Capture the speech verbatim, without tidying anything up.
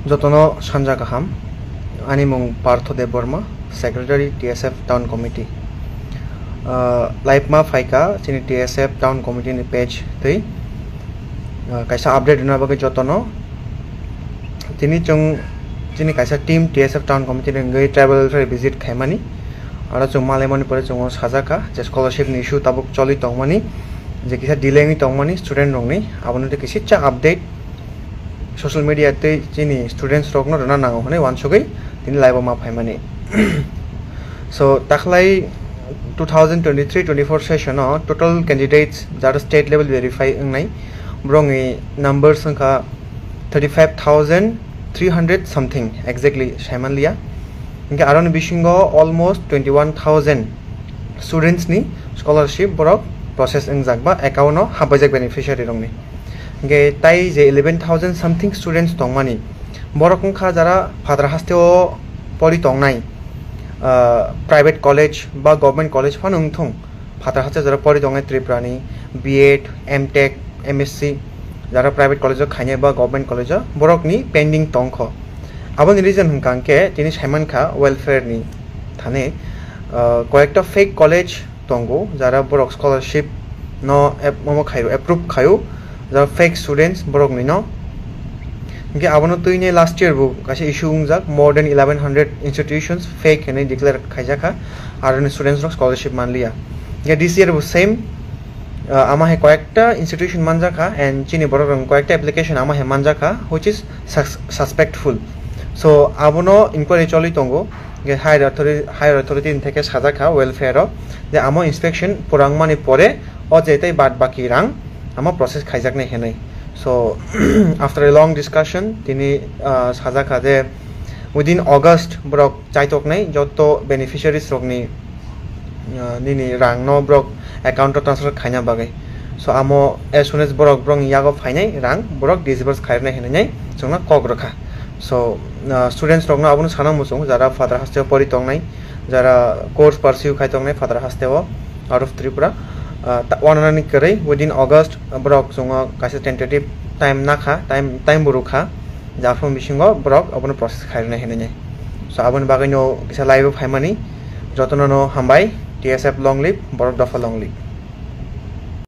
Jotono sanja kaham, ani mung Partho Debbarma, Secretary T S F Town Committee. Ah, live ma phaikha chini T S F Town Committee ni page twi, ah, kaisa update rwna bagwi jotono. Tini chwng chini kaisa team T S F Town Committee ni wngwi tribal welfare visit khaimani. Aro chwng malaimani pore chwng o sajakha je scholarship ni issue tabuk choli tongmani, je kisa delay wngwi tongmani student rokni, abono tei kisisa update social media tei chini students rokno rwna nango hwnwi uansugwi tini live o ma phaimani. So, takhlai two thousand twenty-three twenty-four session o total candidates jara state level verify wngnai, borokni numbers wngkha thirty-five thousand three hundred something, exactly saimanliya. Hinkhe aroni bisingo almost twenty-one thousand students ni scholarship borok process wngjak ba account o habbaijak beneficiary rokni. Hinkhe tai je eleven thousand something students tongmani, borok wngkha jara phatara hasteo pori tongnai, ah, private college ba government college phano wngthung, phatara haste jara pori tongnai Tripura ni B Ed, M Tech, M S C, jara private college o khainai ba government college o, borokni pending tongkho. Aboni reason hwnkha hwnkhe tini saimankha welfare ni thani, ah, koyekta fake college tongo, jara borok scholarship no ap-, omo khaio, approve khaio, jara fake students borok ni no. Hinkhe abono twini last year bo kaisa issue wngjak, more than eleven hundred institutions fake hinwi declare khaijakha, aroni students rok scholarship manliya. Hinkhe this year bo same, ah, ama hai koyekta institution manjakha and chini borok rok koyekta application ama hai manjakha, which is sus-, suspectful. So abono inquiry choli tongo. Hinkhe higher authority, higher authority ni theke sajakha welfare o je amo inspection purangmani pore o je tei bad baki rang amo process khaijaknai hinwi. So after a long discussion tini, ah, sajakha je within August borok chaitoknai joto beneficiaries rokni, ah, nini rangno borok account o transfer khaina bagwi. So amo as soon as borok borokni yago phainai rang borok disburse khairwnai hinwi chwngno kok rwkha. So, ah, students rokno abono sana muchung, jara phatara hasteo pori tongnai, jara course pursue khai tongnai phatara hasteo out of Tripura, ah, ta-, wananani kwrwi within August borok chwngno kaisa tentative time nakha, time, time bo rwkha, je aphuru bisingo borok abono process khairwnai hinwi. So aboni bagwino kisa live o phaimani jotono no hambai, T S F long live, borok dopha long live.